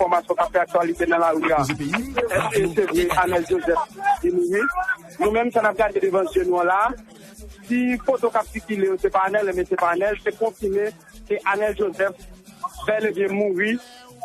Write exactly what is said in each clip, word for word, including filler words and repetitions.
enfòmasyon k ap fè aktyalite nan lari a. Èske se vre Anèl Joseph li mouri? Nou menm, sa n ap gade devan zye nou an la, si foto k ap sikile yo se pa Anèl, ebyen se pa Anèl, se konfime ke Anèl Joseph bèl e byen mouri.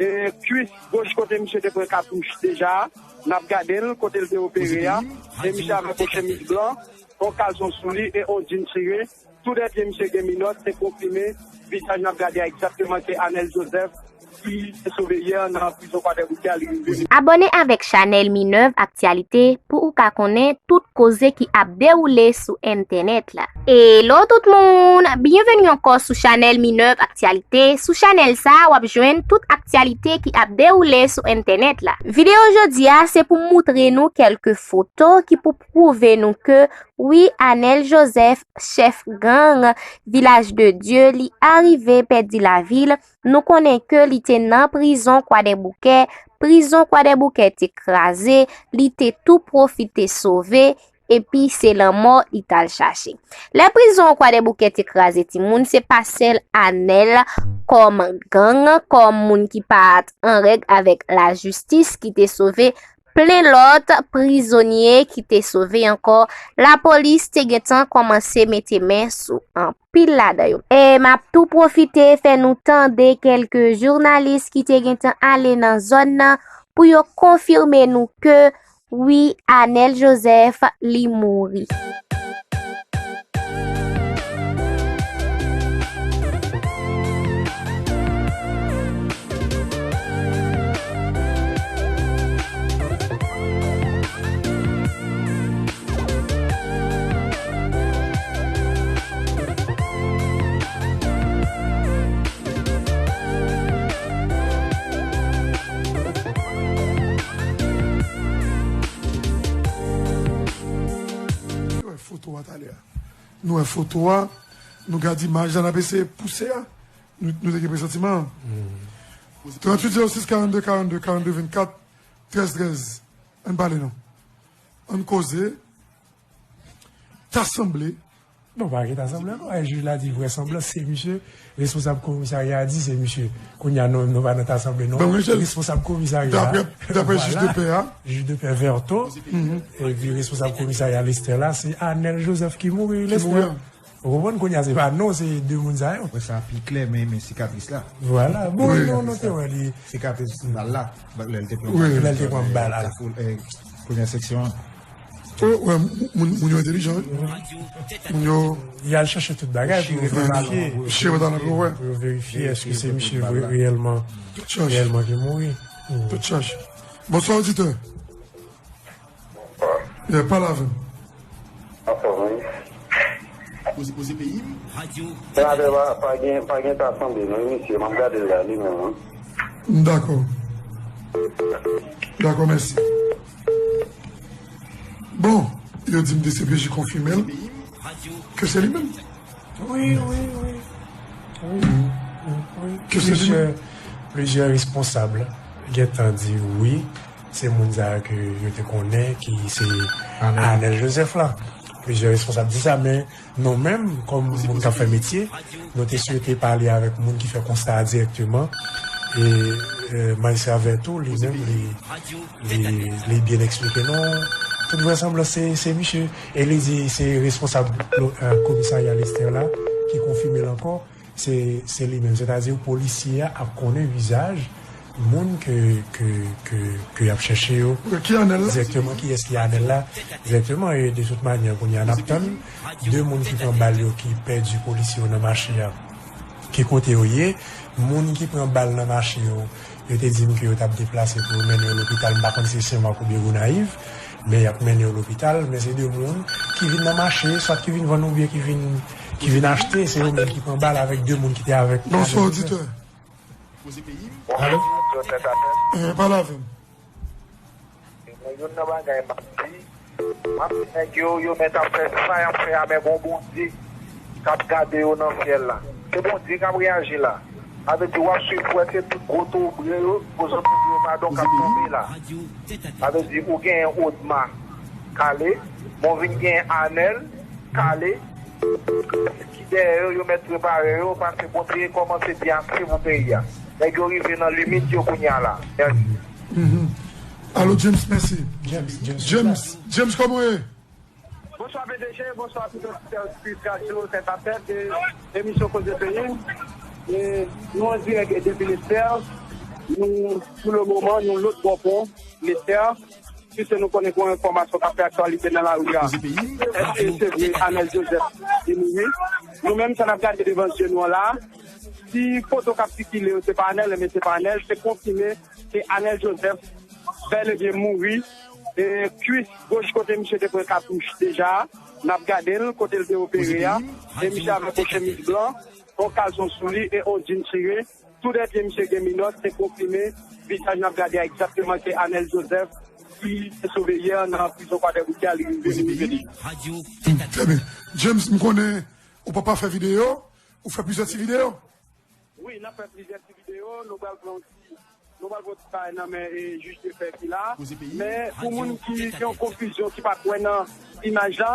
E kwis goch kote misye te pran katouch deja, n ap gade l kote l te opere a. E misye avèk yon chemiz blan, yon kalson sou li e yon djin chire. Toulède misye gen minòt, se konfime. Vizaj n ap gade a egzakteman se Anèl Joseph ki te sove yè nan prizon Kwadèboukè a, li rive. Abòne avèk chanèl Minerve Actualité pou ou ka konnen tout koze ki ap dewoule sou entènèt la. Hello tout moun! Byenveni ankò sou chanèl Minerve Actualité. Sou chanèl sa a, w ap jwenn tout aktyalite ki ap dewoule sou entènèt la. Videyo jodi a, se pou m moutre nou kèlke foto ki pou pwouve nou ke, wi, Anèl Joseph, chèf gang Vilaj de Dye, li arive pèdi lavi l. Nou konnen ke li te nan prizon Kwadèboukè, prizon Kwadèboukè te kraze, li te tou pwofite sove, epi se lanmò li t al chache. Lè prizon Kwadèboukè te kraze, timoun, se pa sèl Anèl kòm gang, kòm moun ki pa t an règ avèk lajistis ki te sove plen lòt prizonye ki te sove ankò. Lapolis te gentan kòmanse mete men sou anpil ladan yo. E m ap tou pwofite fè nou tande kèlke jounalis ki te gentan ale nan zòn nan pou yo konfime nou ke, wi, Anèl Joseph, li mouri. Nou wè foto a talè a. Nou wè foto a, nou gad imaj la, n ap eseye pouse a. Nou, nou te gen presantiman an. Tranntuit zewo sis karannde karannde karannde vennkat, trèz trèz. Ann pale non. Ann koze. Ta sanble. Non, pa gen ta sanble ankò. E jij la di vrèsanblans, se misye. Responsab komisarya a di se misye. Kounye a nou, nou pa nan ta sanble non. Responsab komisarya a. Daprè, daprè jij de pè a. Jij de pè Verto. Epi responsab komisarya Lestè la, se Anèl Joseph ki mouri, Lestè. Ou konprann? Kounye a se pa non, se de moun sa yo. Wè sa pi klè, men, men sikatris la. Vwala. Bon, non, non, te wè li. Sikatris bal la. Lè l te pran bal. Lè l te pran bal la. Premyè seksyon an. Oh, wè, moun, moun yo entelijan, wi. Moun yo. Y al chèche tout bagay pou yo verifye. Chire pantalon pou wè. Pou yo verifye èske se misye vre, reyèlman, reyèlman ki mouri. Tout chèche. Bonswa, oditè. Yeah, pale avè m. Anfòm, wi. Koze, koze peyi m. Senatè, pa, pa gen, pa gen ta sanble non, wi, mesye, m ap gade l la, li menm, wi. Dakò. Dakò, mèsi. Bon, yo di m D C P J konfime l ke se li menm. Wi, wi, wi. Wi, wi. Plizyè, plizyè responsab gentan di wi, se moun sa yo ke yo te konnen ki se Anèl Joseph la. Plizyè responsab di sa, men nou menm, kòm moun k ap fè metye, nou te swete pale avèk moun ki fè konsta a dirèkteman. E, e, Majistra Verto, li menm, li, li, li byen eksplike nou. Tout vrèsanblans, se, se misye. E li di se responsab lo-, e, komisarya Lestè la ki konfime l ankò. Se, se li menm. Sètadi, polisye a ap konnen vizaj moun ke, ke, ke, ke y ap chèche yo. Ki Anèl la? Dirèkteman, kiyès ki Anèl la? Dirèkteman, e de tout manyè, kounye a n ap tann de moun ki pran bal yo ki pèdi polisye yo nan mache a. Ki kote yo ye? Moun ki pran bal nan mache yo, yo te di m ke yo t ap deplase pou yo mennen yo lopital. M pa konn si se Senmak oubyen Gonayiv, men y ap mennen yo lopital. Men se de moun ki vin nan mache, swat ki vin vann oubyen ki vin, ki vin achte. Se yo menm ki pran bal avèk de moun ki te avèk. Bonswa, oditè. Alo? Eh, pale avè m. Mwen, youn nan bagay m ap di, m ap di nèg yo, yo mèt ap fè sa y ap fè a, men gon Bondye k ap gade yo nan syèl la. Se Bondye k ap reyaji la. Sa vle di, w ap swiv pou wè se tout gwo tobre yo, gwo zòt tobre yo, padon, k ap tonbe la. Sa vle di, ou genyen Odma, kale, men w vin genyen Anèl, kale, ki dèyè yo, yo mèt prepare yo, paske Bondye kòmanse byen aktif pou peyi a. Nèg yo rive nan limit yo kounye a la. Mèsi. Alo, James, mèsi. James, James, James, kòman w ye? Bonswa, P D G, bonswa tout oditè, oditris radyo Tèt a Tèt, e emisyon Koze Peyi. E nou an dirèk depi Lestè. Nou, pou le moman, nou lòt bò pon, Lestè. Piske nou konnen gen yon enfòmasyon k ap fè aktyalite nan lari a. Èske se vre Anèl Joseph li mouri? Nou menm, sa n ap gade devan zye nou an la, si foto k ap sikile yo, se pa Anèl, ebyen se pa Anèl, se konfime, se Anèl Joseph, bèl e byen mouri. E kwis goch kote misye te pran katouch deja, n ap gade l, kote l te opere a. E misye avèk yon chemiz blan, yon kalson sou li e yon djin chire. Toulède misye gen minòt, se konfime, vizaj n ap gade a egzakteman se Anèl Joseph ki te sove yè nan prizon Kwadèboukè a, li rive, li rive deja. Trè byen. James, m konnen ou papa fè videyo, ou fè plizyè ti videyo. Wi, n ap fè plizyè ti videyo, nou pral pran ti, nou pral pran ti bagay nan men, e, jij de pè ki la. Men, pou moun ki gen yon konfizyon, ki pa kwè nan imaj la,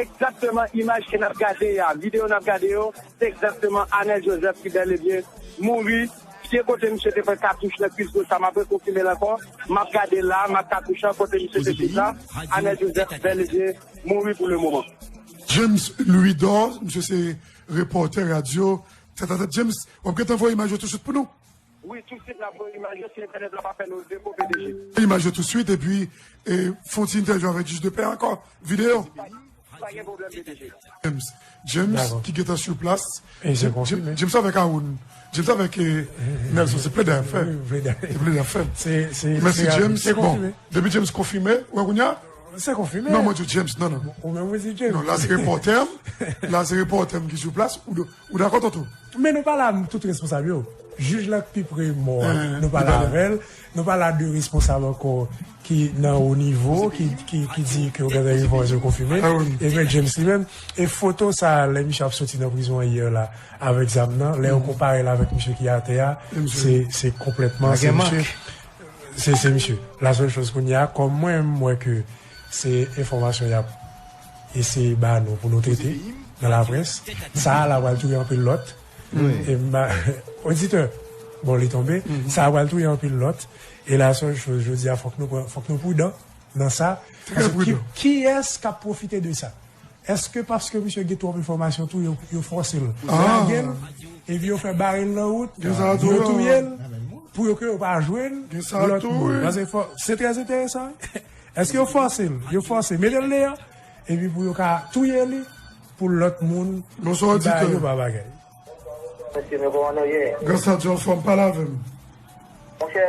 egzakteman imaj ke n ap gade a, videyo n ap gade yo, se egzakteman Anèl Joseph ki bèl e byen mouri. Pye kote misye te pran katouch nan kwis goch la, m ap rekonfime l ankò. M ap gade la, m ap katouch an kote misye te kwis la. Anèl Joseph bèl e byen mouri pou le moman. James Louidor, misye se repòtè radyo Tèt a Tèt. James, w ap gentan voye imaj yo tousuit pou nou? Wi, tousuit n ap voye imaj yo si entènèt la pa fè nou defo, P D G. Imaj yo tousuit, epi, e, fè yon ti entèvyou avèk jij de pè ankò. Videyo. Pa gen pwoblèm, P D G. James. James, ki gentan sou plas. James, James avèk Aoun. James avèk, e, Nelson, se plede afè. Se plede afè. Mèsi, James. Bon, depi James konfime, ou wè kounye a? Se konfime. Non, mwen di James, non, non. Ou menm ou di James. Non, la se repòtè m. La se repòtè m ki sou plas. Ou, ou dakò, Tonton? Men nou pale a tout responsab yo. Jij la k pi pre mò a, nou pale avè l. Nou pale a de responsab ankò ki nan wo nivo, ki, ki, ki di ke yo gen enfòmasyon konfime. Ebyen, James li menm. E foto sa a, lè misye ap soti nan prizon an yè la, avèk zam nan, lè yo konpare l avèk misye ki atè a, se, se konplètman, se misye. Se, se misye. La sèl choz kounye a, kòm mwen, m wè ke se enfòmasyon y ap eseye ba nou pou nou trete nan laprès. Sa a la pral touye anpil lòt. E m, oditè, bon, li tonbe. Sa a pral touye anpil lòt. E la sèl choz, jodi a, fòk nou pran, fòk nou pridan nan sa. Paske ki, kiyès k ap pwofite de sa? Èske paske misye gen twòp enfòmasyon tou, yo, yo fòse l lage l, epi yo fè bare l nan wout, yo touye l, pou yo ke yo pa jwenn lòt moun? Paske fò, se trè enteresan, wi. Èske yo fòse l? Yo fòse, mete l deyò, epi pou yo ka touye li, pou lòt moun ki ba yo pa bagay. Mesye, men kòman nou ye? Gransa Djòl, fò m pale avè m. Monchè,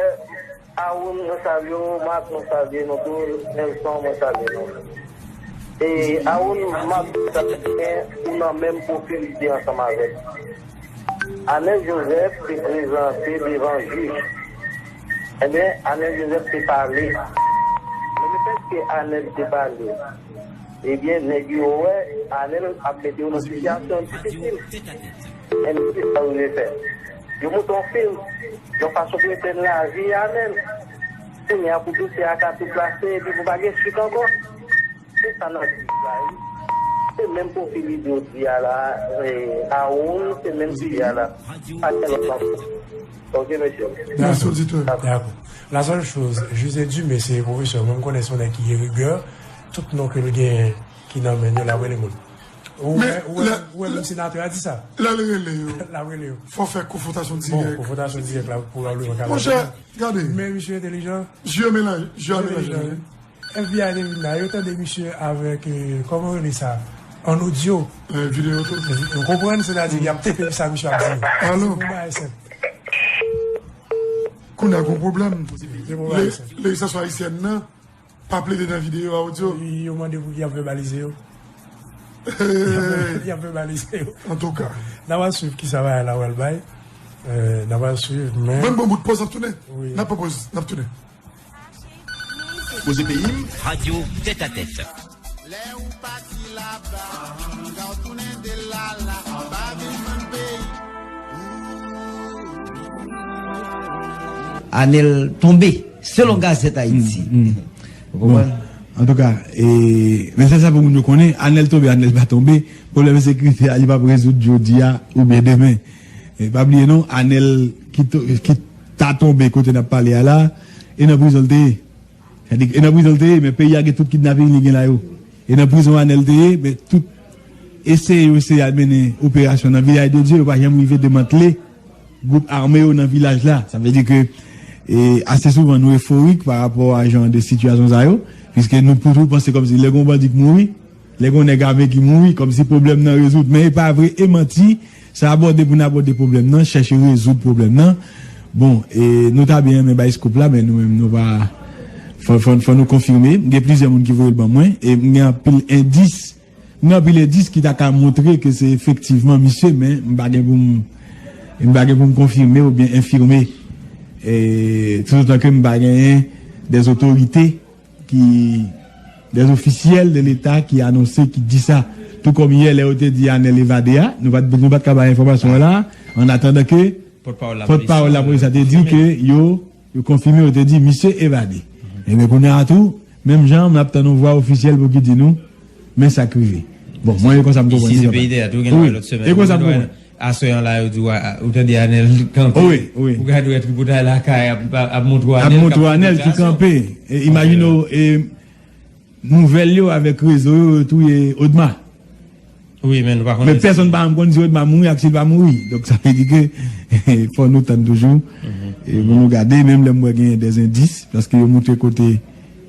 Aoun, nou salye w, Mak, nou salye nou tou, Nelson, mwen salye nou. E, Aoun, Mak, ou nan menm pwofil ide ansanm avèk Anèl Joseph te prezante devan jij. Ebyen, Anèl Joseph te pale. Men lefètke Anèl te pale, ebyen, nèg yo wè Anèl ap mete yo nan sitiyasyon difisil. Ebyen, se sa yo vle fè. Yo monte yon fim. Yon fason pou etèn lavi Anèl. Kounye a pou dosye a ka tou klase epi pou pa gen swit ankò. Se sa n ap di la wi. Se menm pwofil li di yo di a la, e, Aoun, se menm li di a la. Pa gen lòt ankò. Ok, mesye. Mèsi, oditè. Dakò. La sèl choz, José Dumé se pwofesè, mwen m konnen se yon nèg ki gen rigè, tout non ke l genyen ki nan men l yo, l ap rele moun. Ou wè, ou wè, ou wè menm senatè a di sa. Lè l rele yo, l ap rele yo. Fò fè konfwontasyon dirèk. Bon, konfwontasyon dirèk la, pwobableman ka. Monchè, gade. Men misye entèlijan. Je yo melanje, je yo melanje. F B I te vin la, yo tande misye avèk, eh, kòman yo rele sa? An odyo. Eh, videyo tou. Ou konprann? Sètadi, y ap tepe sa misye ap di. Alo? Se pou bagay senp. Kounye a gon pwoblèm. Se pou bagay senp. Lejislasion ayisyèn nan pa plede nan videyo a odyo. Yo mande pou ki y ap vèbalize yo. Y ap vèbalize yo. Antouka. N a pral swiv kisa bagay la pral bay. Eh, n a pral swiv, men. Ban m bon bout pòz, n ap tounen. Wi. N ap pran pòz, n ap tounen. Koze peyi m. Radyo Tèt a Tèt. Lè ou pati laba, m ka w tounen de la la, m pa vin jwenn peyi. Anèl tonbe, selon Gazette Haïti. Ou konprann? Bon, antouka, e, mesaj sa pou moun yo konnen, Anèl tonbe, Anèl pa tonbe, pwoblèm ensekirite a, li p ap rezoud jodi a oubyen demen. E pa bliye non, Anèl ki, to- ki ta tonbe kote n ap pale a la, e nan prizon l te ye. Sa di, e nan prizon l te ye, men peyi a gen tout kidnaping li gen la yo. E nan prizon Anèl te ye, men tout eseye yo eseye al mennen operasyon nan Vilaj de Dye, yo pa janm rive demantle gwoup ame yo nan vilaj la. Sa vle di ke e, ase souvan nou eforik pa rapò a jan de sitiyasyon sa yo, piske nou toujou panse kòmsi lè gon bandi k mouri, lè gon nèg ame ki mouri, kòmsi pwoblèm nan rezoud. Men e pa vre, e manti, sa abòde pou n abòde pwoblèm nan, chèche rezoud pwoblèm nan. Bon, e nou ta byen renmen bay scoop la, men nou menm nou pa. Fò, fò, fò nou konfime. M gen plizyè moun ki voye l ban mwen, e m gen anpil endis. M gen anpil endis ki ta ka montre ke se efektivman misye, men m pa gen pou m, m pa gen pou m konfime oubyen enfime. E, toutotan ke m pa genyen des autorités ki, des officiels de l'État ki anonse, ki di sa. Tou kòm yè, lè yo te di Anèl evade a, nou pa t, nou pa t ka bay enfòmasyon an la, an atandan ke pòtpawòl lapolis la te di ke yo, yo konfime, yo te di misye evade. Ebyen, kounye a tou, menm jan, n ap tann yon vwa ofisyèl pou ki di nou, men sa k rive. Bon, mwen, e konsa m konprann li. Isi, se peyi dèyè tou, gen lòt semèn. E konsa m konprann. Aswè an la, yo di w, ou tande Anèl kanpe. Wi, wi. Ou gade w tripotay lakay ap, ap, ap montre w Anèl. Ap montre w Anèl ki kanpe. E, imajine w, e, nouvèl yo avèk rezo yo, yo touye Odma. Wi, men nou pa konnen. Men pèsonn pa janm konn si Odma mouri ak si l pa mouri. Donk, sa vle di ke fò nou tann toujou. E pou nou gade, menm lè m wè genyen des endis, paske yo montre kote,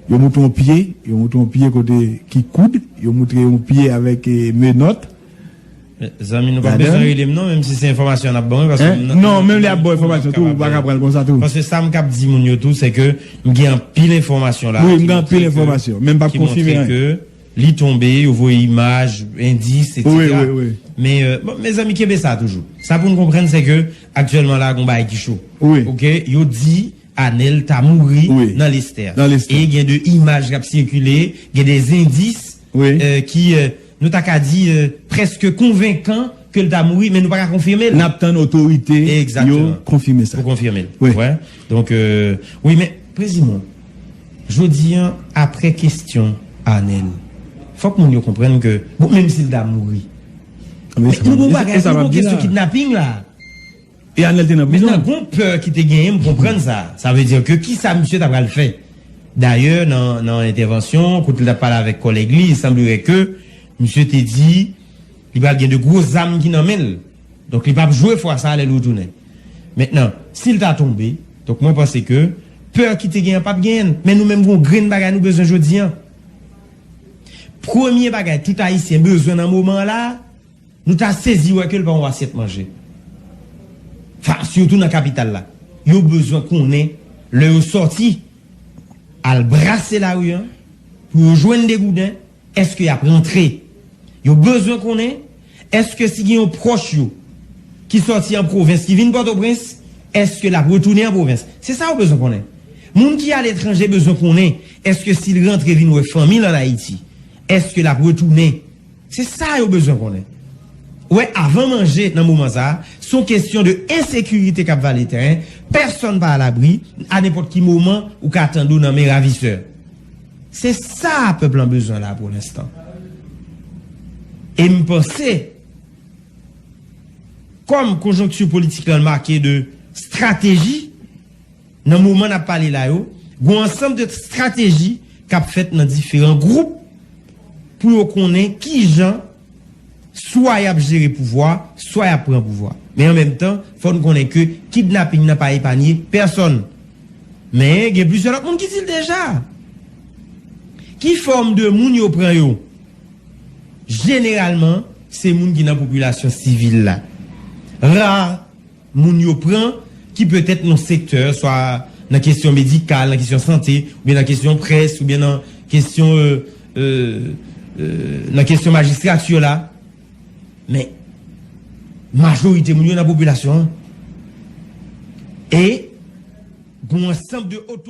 yo montre yon pye, yo montre yon pye kote ki koud, yo montre yon pye avèk, e, menòt. Zanmi, nou pa bezwen rele m non, menm si se enfòmasyon n ap ban wi, paske non, menm lè y ap ba w enfòmasyon tou, ou pa ka pran l konsa tou. Paske sa m k ap di moun yo tou, se ke m gen anpil enfòmasyon la. Wi, m gen anpil enfòmasyon, men m p ap konfime anyen. Ki montre ke li tonbe, yo voye imaj, endis, etsetera. Wi, wi, wi. Men, e, bon, mezanmi, kenbe sa toujou. Sa pou n konprann, se ke aktyèlman la, gon bagay ki cho. Wi. Oke, yo di Anèl ta mouri nan Lestè. Nan Lestè. E gen de imaj k ap sikile, gen de endis e, ki, e, nou ta ka di, e, prèske konvenkan ke l ta mouri, men nou pa ka konfime l. N ap tann otorite yo konfime sa. Pou konfime l. Wi. Donk, e, wi, men, Prezimon, jodi a, apre kesyon Anèl, fòk moun yo konprann ke, bon, menm si l ta mouri, men nou gon bagay, nou gon kesyon kidnaping la. E Anèl te nan prizon. Mentnan, gon pè ki te genyen, m konprann sa. Sa vle di ke kisa misye ta pral fè? Dayè, nan, nan entèvansyon, kote l t ap pale avèk kòlèg li, il semblerait que misye te di li pral gen de gwo zam ki nan men l. Donk, li p ap jwe fwa sa a lè l retounen. Mentnan, si l ta tonbe, donk, mwen panse ke pè ki te genyen p ap genyen l. Men nou menm, gon grenn bagay nou bezwen jodi a. Premye bagay tout Ayisyen bezwen nan moman an la, nou ta sezi wè ke l pa yon asyèt manje. Fa, sitou nan kapital la. Yo bezwen konnen, lè yo sòti, al brase lari a, pou yo jwenn degouden, èske y ap rantre? Yo bezwen konnen, èske si gen yon pwòch yo ki sòti an pwovens, ki vin Pòtoprens, èske l ap retounen an pwovens? Se sa yo bezwen konnen. Moun ki aletranje bezwen konnen, èske si l rantre vin wè fanmi l ann Ayiti, èske l ap retounen? Se sa yo bezwen konnen. Ou wè, avan manje nan moman sa a, se yon kesyon de ensekirite k ap vale teren. Pèsonn pa alabri, a nenpòt ki moman, ou ka tande w nan men ravisè. Se sa pèp lan bezwen la pou lenstan. E m panse, kòm konjonkti politik lan make de strateji, nan moman n ap pale la yo, gon ansanm de strateji k ap fèt nan diferan gwoup pou yo konnen kijan swa y ap jere pouvwa, swa y ap pran pouvwa. Men an menm tan, fò n konnen ke kidnaping nan pa epanye pèsonn. Men gen plizyè lòt moun ki di l deja. Ki fòm de moun yo pran yo? Jeneralman, se moun ki nan popilasyon sivil la. Ra moun yo pran, ki petèt nan sektè, swa nan kesyon medikal, nan kesyon sante, oubyen nan kesyon près, oubyen nan kesyon, e, e, e, nan kesyon majistrati la. Men, majorite moun yo nan popilasyon an. E, gon ansanm de oto-